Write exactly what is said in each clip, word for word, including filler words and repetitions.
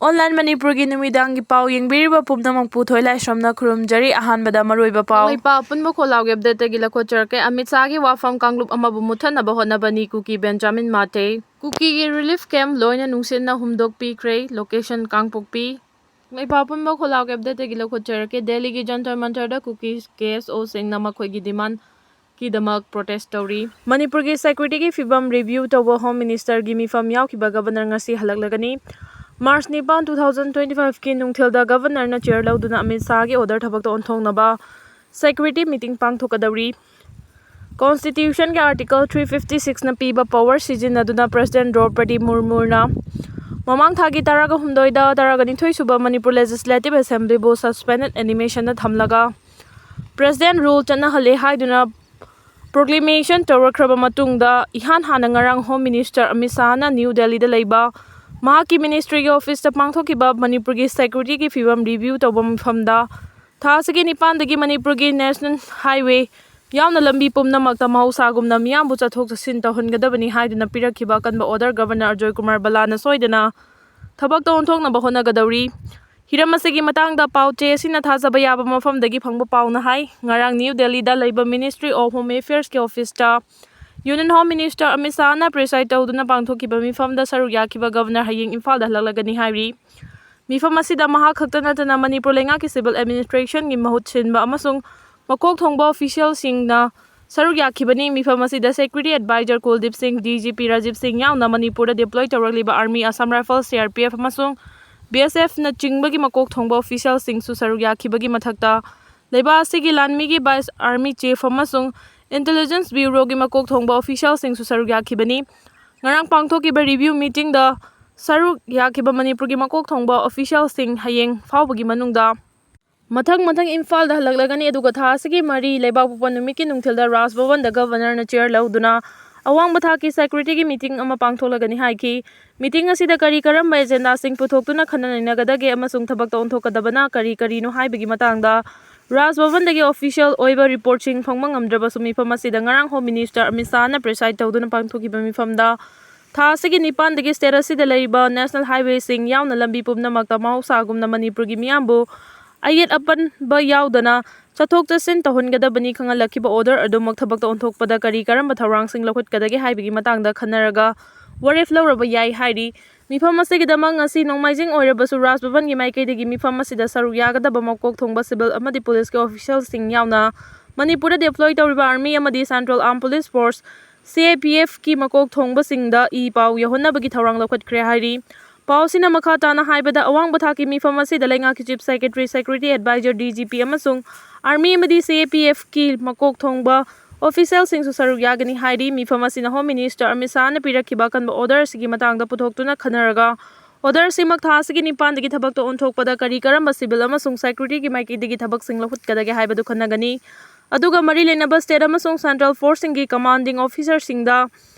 Online ꯃꯅꯤꯄꯨꯔꯒꯤ ꯅꯨꯃꯤꯗꯥꯡꯒꯤ ꯄꯥꯎ ꯌꯦꯡꯕꯤꯔꯤꯕ ꯄꯨꯝꯅꯃꯛꯄꯨ ꯊꯣꯏꯂꯥꯏꯁ꯭ꯔꯝꯅ ꯈꯨꯔꯨꯝꯖꯔꯤ꯫ ꯑꯍꯥꯟꯕꯗ ꯃꯔꯨꯑꯣꯏꯕ ꯄꯥꯎ꯫ ꯀꯪꯂꯩꯄꯥꯛ ꯑꯄꯨꯟꯕ ꯈꯣꯜꯂꯥꯎꯒꯤ ꯑꯞꯗꯦꯠꯇꯒꯤ ꯂꯧꯈꯠꯆꯔꯛꯀꯦ꯫ ꯑꯃꯤꯠ ꯁꯥꯍꯒꯤ ꯋꯥꯐꯝ ꯀꯥꯡꯂꯨꯞ ꯑꯃꯕꯨ ꯃꯨꯠꯊꯠꯅꯕ ꯍꯣꯠꯅꯕꯅꯤ, ꯀꯨꯀꯤ ꯕꯦꯟꯖꯥꯃꯤꯟ ꯃꯥꯇꯦ꯫ ꯀꯨꯀꯤꯒꯤ ꯔꯤꯂꯤꯐ ꯀꯦꯝꯞ ꯂꯣꯏꯅ ꯅꯨꯡꯁꯤꯠꯅ ꯍꯨꯝꯗꯣꯛꯄꯤꯈ꯭ꯔꯦ꯫ ꯂꯣꯀꯦꯁꯟ ꯀꯥꯡꯄꯣꯛꯄꯤ꯫ ꯀꯪꯂꯩꯄꯥꯛ ꯑꯄꯨꯟꯕ ꯈꯣꯜꯂꯥꯎꯒꯤ ꯑꯞꯗꯦꯠꯇꯒꯤ ꯂꯧꯈꯠꯆꯔꯛꯀꯦ꯫ ꯗꯦꯜꯂꯤꯒꯤ ꯖꯟꯇꯔ ꯃꯟꯇꯔꯗ ꯀꯨꯀꯤ ꯀꯦ ꯑꯦꯁ ꯑꯣꯁꯤꯡꯅ ꯃꯈꯣꯏꯒꯤ ꯗꯤꯃꯥꯟ ꯀꯤꯗꯃꯛ ꯄ꯭ꯔꯣꯇꯦꯁ ꯇꯧꯔꯤ꯫ ꯃꯅꯤꯄꯨꯔꯒꯤ ꯁꯦꯀ꯭ꯌꯨꯔꯤꯇꯤꯒꯤ ꯐꯤꯕꯝ ꯔꯤꯚ꯭ꯌꯨ ꯇꯧꯕ ꯍꯣꯝ ꯃꯤꯅꯤꯁꯇꯔꯒꯤ ꯃꯤꯐꯝ ꯌꯥꯎꯈꯤꯕ ꯒꯕꯔꯅꯔ ꯉꯁꯤ ꯍꯜꯂꯛꯂꯒꯅꯤ꯫ ꯃꯥꯔꯆ ꯅꯤꯄꯥꯟ, two thousand twenty five ꯀꯤ ꯅꯨꯡꯊꯤꯜꯗ ꯒꯕꯔꯅꯔꯅ ꯆꯤꯌꯔ ꯂꯧꯗꯨꯅ ꯑꯃꯤꯠ ꯁꯥꯍꯒꯤ ꯑꯣꯔꯗꯔ ꯊꯕꯛꯇ ꯑꯣꯟꯊꯣꯛꯅꯕ ꯁꯦꯀ꯭ꯌꯨꯔꯤꯇꯤ ꯃꯤꯇꯤꯡ ꯄꯥꯡꯊꯣꯛꯀꯗꯧꯔꯤ꯫ ꯀꯣꯟꯁꯇꯤꯇ꯭ꯌꯨꯁꯟꯒꯤ ꯑꯥꯔꯇꯤꯀꯜ three fifty six ꯅ ꯄꯤꯕ ꯄꯋꯔ ꯁꯤꯖꯤꯟꯅꯗꯨꯅ ꯄ꯭ꯔꯦꯁꯤꯗꯦꯟ ꯗ꯭ꯔꯧꯄꯗꯤ ꯃꯨꯔꯃꯨꯅ ꯃꯃꯥꯡ ꯊꯥꯒꯤ ꯇꯔꯥꯒ ꯍꯨꯝꯗꯣꯏꯗ ꯇꯔꯥꯒ ꯅꯤꯊꯣꯏ ꯁꯨꯕ ꯃꯅꯤꯄꯨꯔ ꯂꯦꯖꯤꯁꯂꯦꯇꯤꯚ ꯑꯦꯁꯦꯝꯕ꯭ꯂꯤꯕꯨ ꯁꯁꯄꯦꯟꯗꯦꯗ ꯑꯦꯅꯤꯃꯦꯁꯟꯗ ꯊꯝꯂꯒ ꯄ꯭ꯔꯦꯁꯤꯗꯦꯟ ꯔꯨꯜ ꯆꯠꯅꯍꯜꯂꯦ ꯍꯥꯏꯗꯨꯅ ꯄ꯭ꯔꯣꯀ꯭ꯂꯦꯃꯦꯁꯟ ꯇꯧꯔꯛꯈ꯭ꯔꯕ ꯃꯇꯨꯡꯗ, ꯏꯍꯥꯟ ꯍꯥꯟꯅ ꯉꯔꯥꯡ ꯍꯣꯝ ꯃꯤꯅꯤꯁꯇꯔ ꯑꯃꯤꯠ ꯁꯥꯍꯅ ꯅ꯭ꯌꯨ ꯗꯦꯜꯂꯤꯗ ꯂꯩꯕ ꯃꯍꯥꯛꯀꯤ ꯃꯤꯅꯤꯁꯇ꯭ꯔꯤꯒꯤ ꯑꯣꯐꯤꯁꯇ ꯄꯥꯡꯊꯣꯛꯈꯤꯕ ꯃꯅꯤꯄꯨꯔꯒꯤ ꯁꯦꯀ꯭ꯌꯨꯔꯤꯇꯤꯒꯤ ꯐꯤꯕꯝ ꯔꯤꯚ꯭ꯌꯨ ꯇꯧꯕ ꯃꯤꯐꯝꯗ ꯊꯥ ꯑꯁꯤꯒꯤ ꯅꯤꯄꯥꯟꯗꯒꯤ ꯃꯅꯤꯄꯨꯔꯒꯤ ꯅꯦꯁꯅꯦꯜ ꯍꯥꯏꯋꯦ ꯌꯥꯎꯅ ꯂꯝꯕꯤ ꯄꯨꯝꯅꯃꯛꯇ ꯃꯍꯧꯁꯥꯒꯨꯝꯅ ꯃꯤꯌꯥꯝꯕꯨ ꯆꯠꯊꯣꯛ ꯆꯠꯁꯤꯟ ꯇꯧꯍꯟꯒꯗꯕꯅꯤ ꯍꯥꯏꯗꯨꯅ ꯄꯤꯔꯛꯈꯤꯕ ꯑꯀꯟꯕ ꯑꯣꯔꯗꯔ ꯒꯕꯔꯅꯔ ꯑꯖꯣꯏ ꯀꯨꯃꯥꯔ ꯕꯂꯥꯅ ꯁꯣꯏꯗꯅ ꯊꯕꯛꯇ ꯑꯣꯟꯊꯣꯛꯅꯕ ꯍꯣꯠꯅꯒꯗꯧꯔꯤ꯫ ꯍꯤꯔꯝ ꯑꯁꯤꯒꯤ ꯃꯇꯥꯡꯗ ꯄꯥꯎ ꯆꯦ ꯑꯁꯤꯅ ꯊꯥꯖꯕ ꯌꯥꯕ ꯃꯐꯝꯗꯒꯤ ꯐꯪꯕ ꯄꯥꯎꯅ ꯍꯥꯏ꯫ ꯉꯔꯥꯡ ꯅ꯭ꯌꯨ ꯗꯦꯜꯂꯤꯗ ꯂꯩꯕ Ministry of Home Affairs ꯀꯤ ꯑꯣꯐꯤꯁꯇ Union Home Minister ꯑꯃꯤꯠ ꯁꯥꯍꯅ ꯄ꯭ꯔꯤꯁꯥꯏꯗ ꯇꯧꯗꯨꯅ ꯄꯥꯡꯊꯣꯛꯈꯤꯕ ꯃꯤꯐꯝꯗ ꯁꯔꯨꯛ ꯌꯥꯈꯤꯕ ꯒꯕꯔꯅꯔ ꯍꯌꯦꯡ ꯏꯝꯐꯥꯜꯗ ꯍꯜꯂꯛꯂꯒꯅꯤ ꯍꯥꯏꯔꯤ꯫ ꯃꯤꯐꯝ ꯑꯁꯤꯗ ꯃꯍꯥꯛ ꯈꯛꯇ ꯅꯠꯇꯅ ꯃꯅꯤꯄꯨꯔ ꯂꯩꯉꯥꯛꯀꯤ civil administration ꯒꯤ ꯃꯍꯨꯠ ꯁꯤꯟꯕ ꯑꯃꯁꯨꯡ ꯃꯀꯣꯛ ꯊꯣꯡꯕ official ꯁꯤꯡꯅ ꯁꯔꯨꯛ ꯌꯥꯈꯤꯕꯅꯤ꯫ ꯃꯤꯐꯝ ꯑꯁꯤꯗ security adviser ꯀꯨꯜꯗꯤꯞ ꯁꯤꯡ, D G P ꯔꯥꯖꯤꯕ ꯁꯤꯡ ꯌꯥꯎꯅ ꯃꯅꯤꯄꯨꯔꯗ deploy ꯇꯧꯔꯛꯂꯤꯕ Army, Assam Rifles, C R P F ꯑꯃꯁꯨꯡ B S F ꯅꯆꯤꯡꯕꯒꯤ ꯃꯀꯣꯛ ꯊꯣꯡꯕ official ꯁꯤꯡꯁꯨ ꯁꯔꯨꯛ ꯌꯥꯈꯤꯕꯒꯤ ꯃꯊꯛꯇ, ꯂꯩꯕꯥꯛ ꯑꯁꯤꯒꯤ ꯂꯥꯟꯃꯤꯒꯤ vice army chief ꯑꯃꯁꯨꯡ intelligence bureau ꯒꯤ ꯃꯀꯣꯛ ꯊꯣꯡꯕ official ꯁꯤꯡꯁꯨ ꯁꯔꯨꯛ ꯌꯥꯈꯤꯕꯅꯤ꯫ ꯉꯔꯥꯡ ꯄꯥꯡꯊꯣꯛꯈꯤꯕ review meeting ꯗ ꯁꯔꯨꯛ ꯌꯥꯈꯤꯕ ꯃꯅꯤꯄꯨꯔꯒꯤ ꯃꯀꯣꯛ ꯊꯣꯡꯕ official ꯁꯤꯡ ꯍꯌꯦꯡ ꯐꯥꯎꯕꯒꯤ ꯃꯅꯨꯡꯗ ꯃꯊꯪ ꯃꯊꯪ ꯏꯝꯐꯥꯜꯗ ꯍꯜꯂꯛꯂꯒꯅꯤ, ꯑꯗꯨꯒ ꯊꯥ ꯑꯁꯤꯒꯤ ꯃꯔꯤ ꯂꯩꯕꯥꯛꯄꯣꯛꯄ ꯅꯨꯃꯤꯠꯀꯤ ꯅꯨꯡꯊꯤꯜꯗ ꯔꯥꯖ ꯚꯕꯟꯗ ꯒꯕꯔꯅꯔꯅ ꯆꯤꯌꯔ ꯂꯧꯗꯨꯅ ꯑꯋꯥꯡꯕ ꯊꯥꯛꯀꯤ ꯁꯦꯀ꯭ꯌꯨꯔꯤꯇꯤꯒꯤ ꯃꯤꯇꯤꯡ ꯑꯃ ꯄꯥꯡꯊꯣꯛꯂꯒꯅꯤ ꯍꯥꯏꯈꯤ꯫ ꯃꯤꯇꯤꯡ ꯑꯁꯤꯗ ꯀꯔꯤ ꯀꯔꯝꯕ ꯑꯦꯖꯦꯟꯗꯥꯁꯤꯡ ꯄꯨꯊꯣꯛꯇꯨꯅ ꯈꯟꯅ ꯅꯩꯅꯒꯗꯒꯦ ꯑꯃꯁꯨꯡ ꯊꯕꯛꯇ ꯑꯣꯟꯊꯣꯛꯀꯗꯕꯅ ꯀꯔꯤ ꯀꯔꯤꯅꯣ ꯍꯥꯏꯕꯒꯤ ꯃꯇꯥꯡꯗ ꯔꯥꯖ ꯚꯕꯟꯗꯒꯤ official ꯑꯣꯏꯕ ꯔꯤꯄꯣꯔꯠꯁꯤꯡ ꯐꯪꯕ ꯉꯝꯗ꯭ꯔꯕꯁꯨ, ꯃꯤꯐꯝ ꯑꯁꯤꯗ ꯉꯔꯥꯡ ꯍꯣꯝ ꯃꯤꯅꯤꯁꯇꯔ ꯑꯃꯤꯠ ꯁꯥꯍꯅ ꯄ꯭ꯔꯤꯁꯥꯏꯗ ꯇꯧꯗꯨꯅ ꯄꯥꯡꯊꯣꯛꯈꯤꯕ ꯃꯤꯐꯝꯗ ꯊꯥ ꯑꯁꯤꯒꯤ ꯅꯤꯄꯥꯟꯗꯒꯤ state ꯑꯁꯤꯗ ꯂꯩꯔꯤꯕ national highwayꯁꯤꯡ ꯌꯥꯎꯅ ꯂꯝꯕꯤ ꯄꯨꯝꯅꯃꯛꯇ ꯃꯍꯧꯁꯥꯒꯨꯝꯅ ꯃꯅꯤꯄꯨꯔꯒꯤ ꯃꯤꯌꯥꯝꯕꯨ ꯑꯌꯦꯠ ꯑꯄꯟꯕ ꯌꯥꯎꯗꯅ ꯆꯠꯊꯣꯛ ꯆꯠꯁꯤꯟ ꯇꯧꯍꯟꯒꯗꯕꯅꯤ ꯈꯪꯍꯜꯂꯛꯈꯤꯕ order ꯑꯗꯨꯃꯛ ꯊꯕꯛꯇ ꯑꯣꯟꯊꯣꯛꯄꯗ ꯀꯔꯤ ꯀꯔꯝꯕ ꯊꯧꯔꯥꯡꯁꯤꯡ ꯂꯧꯈꯠꯀꯗꯒꯦ ꯍꯥꯏꯕꯒꯤ ꯃꯇꯥꯡꯗ ꯈꯟꯅꯔꯒ ꯋꯥꯔꯦꯞ ꯂꯧꯔꯕ ꯌꯥꯏ ꯍꯥꯏꯔꯤ꯫ ꯃꯤꯐꯝ ꯑꯁꯤꯒꯤꯗꯃꯛ ꯉꯁꯤ ꯅꯣꯡꯃꯥꯏꯖꯤꯡ ꯑꯣꯏꯔꯕꯁꯨ ꯔꯥꯖ ꯚꯕꯟꯒꯤ ꯃꯥꯏꯀꯩꯗꯒꯤ ꯃꯤꯐꯝ ꯑꯁꯤꯗ ꯁꯔꯨꯛ ꯌꯥꯒꯗꯕ ꯃꯀꯣꯛ ꯊꯣꯡꯕ civil ꯑꯃꯗꯤ policeꯀꯤ officialꯁꯤꯡ ꯌꯥꯎꯅ ꯃꯅꯤꯄꯨꯔꯗ deploy ꯇꯧꯔꯤꯕ army ꯑꯃꯗꯤ Central Armed Police Force, C A P Fꯀꯤ ꯃꯀꯣꯛ ꯊꯣꯡꯕꯁꯤꯡꯗ ꯏ ꯄꯥꯎ ꯌꯧꯍꯟꯅꯕꯒꯤ ꯊꯧꯔꯥꯡ ꯂꯧꯈꯠꯈ꯭ꯔꯦ ꯍꯥꯏꯔꯤ꯫ ꯄꯥꯎꯁꯤꯅ ꯃꯈꯥ ꯇꯥꯅ ꯍꯥꯏꯕꯗ, ꯑꯋꯥꯡꯕ ꯊꯥꯛꯀꯤ ꯃꯤꯐꯝ ꯑꯁꯤꯗ ꯂꯩꯉꯥꯛꯀꯤ Chief Secretary, Security Advisor, D G P ꯑꯃꯁꯨꯡ army ꯑꯃꯗꯤ C A P Fꯀꯤ ꯃꯀꯣꯛ ꯊꯣꯡꯕ officialꯁꯤꯡꯁꯨ ꯁꯔꯨꯛ ꯌꯥꯒꯅꯤ ꯍꯥꯏꯔꯤ꯫ ꯃꯤꯐꯝ ꯑꯁꯤꯅ Home Minister ꯑꯃꯤꯠ ꯁꯥꯍꯅ ꯄꯤꯔꯛꯈꯤꯕ ꯑꯀꯟꯕ order ꯑꯁꯤꯒꯤ ꯃꯇꯥꯡꯗ ꯄꯨꯊꯣꯛꯇꯨꯅ ꯈꯟꯅꯔꯒ, order ꯑꯁꯤꯃꯛ ꯊꯥ ꯑꯁꯤꯒꯤ ꯅꯤꯄꯥꯟꯗꯒꯤ ꯊꯕꯛꯇ ꯑꯣꯟꯊꯣꯛꯄꯗ ꯀꯔꯤ ꯀꯔꯝꯕ civil ꯑꯃꯁꯨꯡ securityꯒꯤ ꯃꯥꯏꯀꯩꯗꯒꯤ ꯊꯕꯛꯁꯤꯡ ꯂꯧꯈꯠꯀꯗꯒꯦ ꯍꯥꯏꯕꯗꯨ ꯈꯟꯅꯒꯅꯤ꯫ ꯑꯗꯨꯒ ꯃꯔꯤ ꯂꯩꯅꯕ state ꯑꯃꯁꯨꯡ central forceꯁꯤꯡꯒꯤ commanding officerꯁꯤꯡꯗ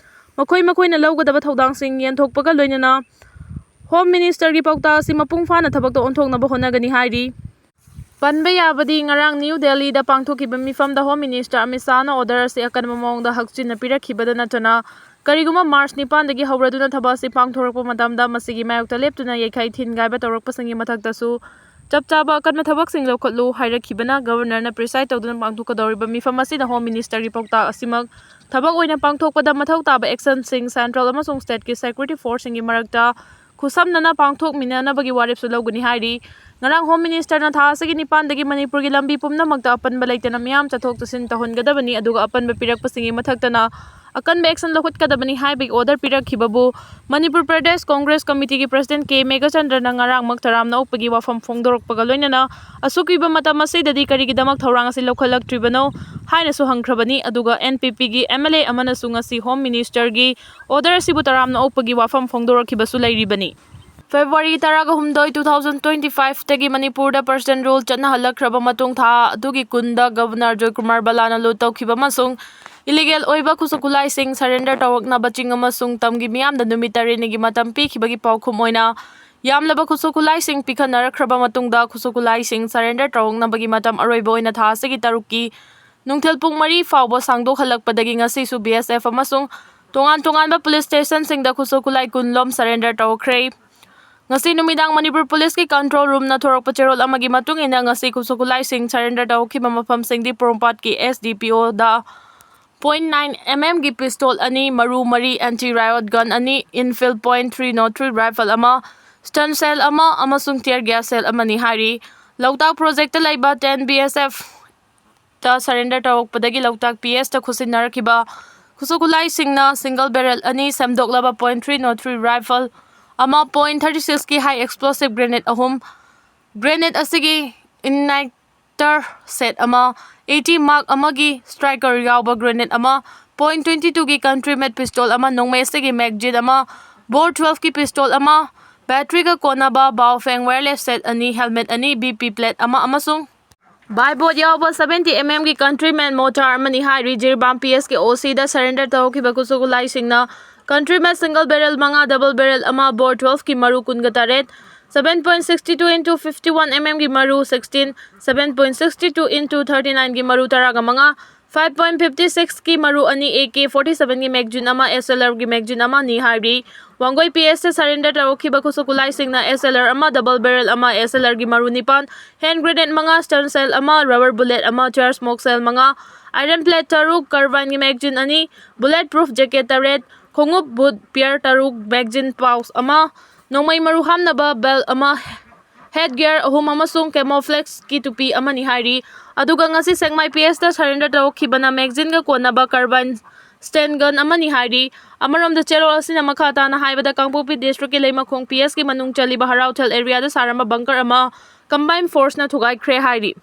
ꯃꯈꯣꯏ ꯃꯈꯣꯏꯅ ꯂꯧꯒꯗꯕ ꯊꯧꯗꯥꯡꯁꯤꯡ ꯌꯦꯟꯊꯣꯛꯄꯒ ꯂꯣꯏꯅꯅ Home Ministerꯒꯤ ꯄꯥꯎꯇꯥꯛ ꯑꯁꯤ ꯃꯄꯨꯡ ꯐꯥꯅ ꯊꯕꯛꯇ ꯑꯣꯟꯊꯣꯛꯅꯕ ꯍꯣꯠꯅꯒꯅꯤ ꯍꯥꯏꯔꯤ꯫ ꯄꯟꯕ ꯌꯥꯕꯗꯤ, ꯉꯔꯥꯡ ꯅ꯭ꯌꯨ ꯗꯦꯜꯂꯤꯗ ꯄꯥꯡꯊꯣꯛꯈꯤꯕ ꯃꯤꯐꯝꯗ Home Minister ꯑꯃꯤꯠ ꯁꯥꯍꯅ order ꯑꯁꯤ ꯑꯀꯟꯕ ꯃꯑꯣꯡꯗ ꯍꯛꯆꯤꯟꯅ ꯄꯤꯔꯛꯈꯤꯕꯗ ꯅꯠꯇꯅ, ꯀꯔꯤꯒꯨꯝꯕ March ꯅꯤꯄꯥꯟꯗꯒꯤ ꯍꯧꯔꯗꯨꯅ ꯊꯕꯛ ꯑꯁꯤ ꯄꯥꯡꯊꯣꯔꯛꯄ ꯃꯇꯝꯗ ꯃꯁꯤꯒꯤ ꯃꯥꯌꯣꯛꯇ ꯂꯦꯞꯇꯨꯅ ꯌꯩꯈꯥꯏ ꯊꯤꯟꯒꯥꯏꯕ ꯇꯧꯔꯛꯄꯁꯤꯡꯒꯤ ꯃꯊꯛꯇꯁꯨ ꯆꯞ ꯆꯥꯕ ꯑꯀꯟꯕ ꯊꯕꯛꯁꯤꯡ ꯂꯧꯈꯠꯂꯨ ꯍꯥꯏꯔꯛꯈꯤꯕꯅ, Governorꯅ preside ꯇꯧꯗꯨꯅ ꯄꯥꯡꯊꯣꯛꯀꯗꯧꯔꯤꯕ ꯃꯤꯐꯝ ꯑꯁꯤꯗ Home Ministerꯒꯤ ꯄꯥꯎꯇꯥꯛ ꯑꯁꯤꯃꯛ ꯊꯕꯛ ꯑꯣꯏꯅ ꯄꯥꯡꯊꯣꯛꯄꯗ ꯃꯊꯧ ꯇꯥꯕ actionꯁꯤꯡ central ꯑꯃꯁꯨꯡ stateꯀꯤ security forceꯁꯤꯡꯒꯤ ꯃꯔꯛꯇ ꯈꯨꯠꯁꯝꯅꯅ ꯄꯥꯡꯊꯣꯛꯃꯤꯟꯅꯅꯕꯒꯤ ꯋꯥꯔꯦꯞꯁꯨ ꯂꯧꯒꯅꯤ ꯍꯥꯏꯔꯤ꯫ ꯉꯔꯥꯡ Home Ministerꯅ ꯊꯥ ꯑꯁꯤꯒꯤ ꯅꯤꯄꯥꯟꯗꯒꯤ ꯃꯅꯤꯄꯨꯔꯒꯤ ꯂꯝꯕꯤ ꯄꯨꯝꯅꯃꯛꯇ ꯑꯄꯟꯕ ꯂꯩꯇꯅ ꯃꯤꯌꯥꯝ ꯆꯠꯊꯣꯛ ꯆꯠꯁꯤꯟ ꯇꯧꯍꯟꯒꯗꯕꯅꯤ, ꯑꯗꯨꯒ ꯑꯄꯟꯕ ꯄꯤꯔꯛꯄꯁꯤꯡꯒꯤ ꯃꯊꯛꯇꯅ ꯑꯀꯟꯕ action ꯂꯧꯈꯠꯀꯗꯕꯅꯤ ꯍꯥꯏꯕꯒꯤ order ꯄꯤꯔꯛꯈꯤꯕꯕꯨ ꯃꯅꯤꯄꯨꯔ ꯄ꯭ꯔꯗꯦꯁ ꯀꯣꯡꯒ꯭ꯔꯦꯁ ꯀꯃꯤꯇꯤꯒꯤ president ꯀꯦ ꯃꯦꯘꯆꯟꯗ꯭ꯔꯅ ꯉꯔꯥꯡꯃꯛ ꯇꯔꯥꯝꯅ ꯑꯣꯛꯄꯒꯤ ꯋꯥꯐꯝ ꯐꯣꯡꯗꯣꯔꯛꯄꯒ ꯂꯣꯏꯅꯅ, ꯑꯁꯨꯛ ꯀꯨꯏꯕ ꯃꯇꯝ ꯑꯁꯤꯗꯗꯤ ꯀꯔꯤꯒꯤꯗꯃꯛ ꯊꯧꯔꯥꯡ ꯑꯁꯤ ꯂꯧꯈꯠꯂꯛꯇ꯭ꯔꯤꯕꯅꯣ ꯍꯥꯏꯅꯁꯨ ꯍꯪꯈ꯭ꯔꯕꯅꯤ꯫ ꯑꯗꯨꯒ N P Pꯒꯤ M L A ꯑꯃꯅꯁꯨ ꯉꯁꯤ Home Ministerꯒꯤ order ꯑꯁꯤꯕꯨ ꯇꯔꯥꯝꯅ ꯑꯣꯛꯄꯒꯤ ꯋꯥꯐꯝ ꯐꯣꯡꯗꯣꯔꯛꯈꯤꯕꯁꯨ ꯂꯩꯔꯤꯕꯅꯤ꯫ February ꯇꯔꯥꯒ ꯍꯨꯝꯗꯣꯏ, two thousand twenty fiveꯇꯒꯤ ꯃꯅꯤꯄꯨꯔꯗ president rule ꯆꯠꯅꯍꯜꯂꯛꯈ꯭ꯔꯕ ꯃꯇꯨꯡ, ꯊꯥ ꯑꯗꯨꯒꯤ ꯀꯨꯟꯗ Governor ꯖꯣꯏꯀꯨꯃꯥꯔ ꯕꯂꯥꯅ ꯂꯨꯠ ꯇꯧꯈꯤꯕ ꯑꯃꯁꯨꯡ illegal ꯑꯣꯏꯕ ꯈꯨꯠꯁꯨ ꯈꯨꯠꯂꯥꯏꯁꯤꯡ surrender ꯇꯧꯔꯛꯅꯕ ꯆꯤꯡ ꯑꯃꯁꯨꯡ ꯇꯝꯒꯤ ꯃꯤꯌꯥꯝꯗ ꯅꯨꯃꯤꯠ ꯇꯔꯦꯠꯅꯤꯒꯤ ꯃꯇꯝ ꯄꯤꯈꯤꯕꯒꯤ ꯄꯥꯎꯈꯨꯝ ꯑꯣꯏꯅ, ꯌꯥꯝꯂꯕ ꯈꯨꯠꯁꯨ ꯈꯨꯠꯂꯥꯏꯁꯤꯡ ꯄꯤꯈꯠꯅꯔꯛꯈ꯭ꯔꯕ ꯃꯇꯨꯡꯗ, ꯈꯨꯠꯁꯨ ꯈꯨꯠꯂꯥꯏꯁꯤꯡ surrender ꯇꯧꯔꯛꯅꯕꯒꯤ ꯃꯇꯝ ꯑꯔꯣꯏꯕ ꯑꯣꯏꯅ ꯊꯥ ꯑꯁꯤꯒꯤ ꯇꯔꯨꯛꯀꯤ ꯅꯨꯡꯊꯤꯜ ꯄꯨꯡ ꯃꯔꯤ ꯐꯥꯎꯕ ꯁꯥꯡꯗꯣꯛꯍꯜꯂꯛꯄꯗꯒꯤ ꯉꯁꯤꯁꯨ B S F ꯑꯃꯁꯨꯡ ꯇꯣꯉꯥꯟ ꯇꯣꯉꯥꯟꯕ ꯄꯨꯂꯤꯁ ꯁ꯭ꯇꯦꯁꯟꯁꯤꯡꯗ ꯈꯨꯠꯁꯨ ꯈꯨꯠꯂꯥꯏ ꯀꯨꯟ ꯂꯣꯝ ꯁꯔꯦꯟꯗꯔ ꯇꯧꯈ꯭ꯔꯦ꯫ ꯉꯁꯤ ꯅꯨꯃꯤꯗꯥꯡ ꯃꯅꯤꯄꯨꯔ ꯄꯨꯂꯤꯁꯀꯤ ꯀꯟꯇ꯭ꯔꯣꯜ ꯔꯨꯝꯅ ꯊꯣꯔꯛꯄ ꯆꯦꯔꯣꯜ ꯑꯃꯒꯤ ꯃꯇꯨꯡ ꯏꯟꯅ, ꯉꯁꯤ ꯈꯨꯠꯁꯨ ꯈꯨꯠꯂꯥꯏꯁꯤꯡ ꯁꯔꯦꯟꯗꯔ ꯇꯧꯈꯤꯕ ꯃꯐꯝꯁꯤꯡꯗꯤ ꯄꯣꯔꯣꯝꯄꯥꯠꯀꯤ ꯑꯦꯁ ꯗꯤ ꯄꯤ ꯑꯣꯗ ꯄꯣꯏꯟ ꯅꯥꯏꯟ ꯑꯦꯝ ꯑꯦꯝꯒꯤ ꯄꯤꯁꯇꯣꯜ ꯑꯅꯤ, ꯃꯔꯨ ꯃꯔꯤ, ꯑꯦꯟꯇꯤ ꯔꯥꯏꯑꯣꯠ ꯒꯟ ꯑꯅꯤ, Enfield point three not three rifle ꯑꯃ, ꯁ꯭ꯇꯟ ꯁꯦꯜ ꯑꯃ ꯑꯃꯁꯨꯡ ꯇꯤꯌꯔ ꯒ꯭ꯌꯥꯁ ꯁꯦꯜ ꯑꯃꯅꯤ ꯍꯥꯏꯔꯤ꯫ ꯂꯣꯛꯇꯥꯛ ꯄ꯭ꯔꯣꯖꯦꯛꯇ ꯂꯩꯕ ꯇꯦꯟ ꯕꯤ ꯑꯦꯁ ꯑꯦꯐ ꯇ ꯁꯔꯦꯟꯗꯔ ꯇꯧꯔꯛꯄꯗꯒꯤ ꯂꯣꯛꯇꯥꯛ ꯄꯤ ꯑꯦꯁꯇ ꯈꯨꯠꯁꯤꯟꯅꯔꯛꯈꯤꯕ ꯈꯨꯠꯁꯨ ꯈꯨꯠꯂꯥꯏꯁꯤꯡꯅ ꯁꯤꯡꯒꯜ ꯕꯦꯔꯦꯜ ꯑꯅꯤ, ꯁꯦꯝꯗꯣꯛꯂꯕ point three not three rifle ꯑꯃ, ꯄꯣꯏꯟ ꯊꯥꯔꯇꯤ ꯁꯤꯛꯁꯀꯤ ꯍꯥꯏ ꯑꯦꯛꯁꯄ꯭ꯂꯣꯁꯤꯞ ꯒ꯭ꯔꯦꯅꯦꯗ ꯑꯍꯨꯝ, ꯒ꯭ꯔꯦꯅꯦꯗ ꯑꯁꯤꯒꯤ ꯏꯒꯅꯥꯏꯇꯔ ꯁꯦꯠ ꯑꯃ, ꯑꯦ ꯇꯤ ꯃꯥꯔꯛ ꯑꯃꯒꯤ ꯁ꯭ꯇ꯭ꯔꯥꯏꯀꯔ ꯌꯥꯎꯕ ꯒ꯭ꯔꯦꯅꯦꯗ ꯑꯃ, ꯄꯣꯏꯟ ꯇ꯭ꯋꯦꯟꯇꯤ ꯇꯨꯒꯤ ꯀꯟꯇ꯭ꯔꯤ ꯃꯦꯗ ꯄꯤꯁꯇꯣꯜ ꯑꯃ, ꯅꯣꯡꯃꯩ ꯑꯁꯤꯒꯤ ꯃꯦꯒꯖꯤꯟ ꯑꯃ, ꯕꯣꯔ ꯇꯨꯋꯦꯜꯐꯀꯤ ꯄꯤꯁꯇꯣꯜ ꯑꯃ, ꯕꯦꯇ꯭ꯔꯤꯒ ꯀꯣꯟꯅꯕ ꯕꯥꯑꯣꯐꯦꯡ ꯋꯥꯌꯔꯂꯦꯁ ꯁꯦꯠ ꯑꯅꯤ, ꯍꯦꯜꯃꯦꯠ ꯑꯅꯤ, ꯕꯤ ꯄꯤ ꯄ꯭ꯂꯦꯠ ꯑꯃ ꯑꯃꯁꯨꯡ ꯕꯥꯏꯕꯣꯠ ꯌꯥꯎꯕ ꯁꯚꯦꯟꯇꯤ ꯑꯦꯝ ꯑꯦꯝꯒꯤ ꯀꯟꯇ꯭ꯔꯤ ꯃꯦꯗ ꯃꯣꯔꯇꯥꯔ ꯑꯃꯅꯤ ꯍꯥꯏꯔꯤ꯫ ꯖꯤꯔꯤꯕꯥꯝ ꯄꯤ ꯑꯦꯁꯀꯤ ꯑꯣ ꯁꯤꯗ ꯁꯔꯦꯟꯗꯔ ꯇꯧꯈꯤꯕ ꯈꯨꯠꯁꯨ ꯈꯨꯠꯂꯥꯏꯁꯤꯡꯅ ꯀꯟꯇ꯭ꯔꯤ ꯃꯦꯗ ꯁꯤꯡꯒꯜ ꯕꯦꯔꯦꯜ ꯃꯉꯥ, ꯗꯕꯜ ꯕꯦꯔꯦꯜ ꯑꯃ, ꯕꯣꯔ ꯇꯨꯋꯦꯜꯐꯀꯤ ꯃꯔꯨ ꯀꯨꯟꯒ ꯇꯔꯦꯠ, seven point sixty two into fifty one M ꯑꯦꯝꯒꯤ ꯃꯔꯨ sixteen, seven point sixty two into thirty ꯅꯥꯏꯟꯒꯤ ꯃꯔꯨ ꯇꯔꯥꯒ ꯃꯉꯥ, ꯐꯥꯏꯚ ꯄꯣꯏꯟ ꯐꯤꯐꯇꯤ ꯁꯤꯛꯁꯀꯤ ꯃꯔꯨ ꯑꯅꯤ, ꯑꯦ ꯀꯦ ꯐꯣꯔꯇꯤ ꯁꯚꯦꯟꯒꯤ ꯃꯦꯒꯖꯤꯟ ꯑꯃ, ꯑꯦꯁ ꯑꯦꯜ ꯑꯥꯔꯒꯤ ꯃꯦꯒꯖꯤꯟ ꯑꯃꯅꯤ ꯍꯥꯏꯔꯤ꯫ ꯋꯥꯡꯒꯣꯏ ꯄꯤ ꯑꯦꯁꯇ ꯁꯔꯦꯟꯗꯔ ꯇꯧꯔꯛꯈꯤꯕ ꯈꯨꯠꯁꯨ ꯈꯨꯠꯂꯥꯏꯁꯤꯡꯅ ꯑꯦꯁ ꯑꯦꯜ ꯑꯥꯔ ꯑꯃ, ꯗꯕꯜ ꯕꯦꯔꯦꯜ ꯑꯃ, ꯑꯦꯁ ꯑꯦꯜ ꯑꯥꯔꯒꯤ ꯃꯔꯨ ꯅꯤꯄꯥꯟ, ꯍꯦꯟ ꯒ꯭ꯔꯦꯅꯦꯗ ꯃꯉꯥ, ꯁ꯭ꯇꯟ ꯁꯦꯜ ꯑꯃ, ꯔꯕꯔ ꯕꯨꯂꯦꯠ ꯑꯃ, ꯇꯤꯌꯔ ꯁ꯭ꯃꯣꯛ ꯁꯦꯜ ꯃꯉꯥ, ꯑꯥꯏꯔꯟ ꯄ꯭ꯂꯦꯠ ꯇꯔꯨꯛ, ꯀꯥꯔꯕꯥꯏꯟꯒꯤ ꯃꯦꯒꯖꯤꯟ ꯑꯅꯤ, ꯕꯨꯂꯦꯠ ꯄ꯭ꯔꯨꯐ ꯖꯦꯀꯦꯠ ꯇꯔꯦꯠ, ꯈꯣꯡꯎꯞ ꯕꯨꯠ ꯄꯤꯌꯔ ꯇꯔꯨꯛ, ꯃꯦꯒꯖꯤꯟ ꯄꯥꯎꯆ ꯑꯃ, ꯅꯣꯡꯃꯩ ꯃꯔꯨ ꯍꯥꯞꯅꯕ ꯕꯦꯜ ꯑꯃ, ꯍꯦꯗ ꯒꯤꯌꯔ ꯑꯍꯨꯝ ꯑꯃꯁꯨꯡ ꯀꯦꯃꯣꯐ꯭ꯂꯦꯛꯁꯀꯤ ꯇꯨꯄꯤ ꯑꯃꯅꯤ ꯍꯥꯏꯔꯤ꯫ ꯑꯗꯨꯒ ꯉꯁꯤ ꯁꯦꯛꯃꯥꯏ ꯄꯤ ꯑꯦꯁꯇ ꯁꯔꯦꯟꯗꯔ ꯇꯧꯔꯛꯈꯤꯕꯅ ꯃꯦꯒꯖꯤꯟꯒ ꯀꯣꯟꯅꯕ ꯀꯥꯔꯕꯥꯏꯟ ꯁ꯭ꯇꯦꯟ ꯒꯟ ꯑꯃꯅꯤ ꯍꯥꯏꯔꯤ꯫ ꯑꯃꯔꯣꯝꯗ ꯆꯦꯔꯣꯜ ꯑꯁꯤꯅ ꯃꯈꯥ ꯇꯥꯅ ꯍꯥꯏꯕꯗ, ꯀꯥꯡꯄꯣꯛꯄꯤ ꯗꯤꯁꯇ꯭ꯔꯤꯛꯀꯤ ꯂꯩꯃꯈꯣꯡ ꯄꯤ ꯑꯦꯁꯀꯤ ꯃꯅꯨꯡ ꯆꯜꯂꯤꯕ ꯍꯔꯥꯎꯊꯦꯜ ꯑꯦꯔꯤꯌꯥꯗ ꯁꯥꯔꯝꯕ ꯕꯪꯀꯔ ꯑꯃ ꯀꯝꯕꯥꯏꯟ ꯐꯣꯔꯁꯅ ꯊꯨꯒꯥꯏꯈ꯭ꯔꯦ ꯍꯥꯏꯔꯤ꯫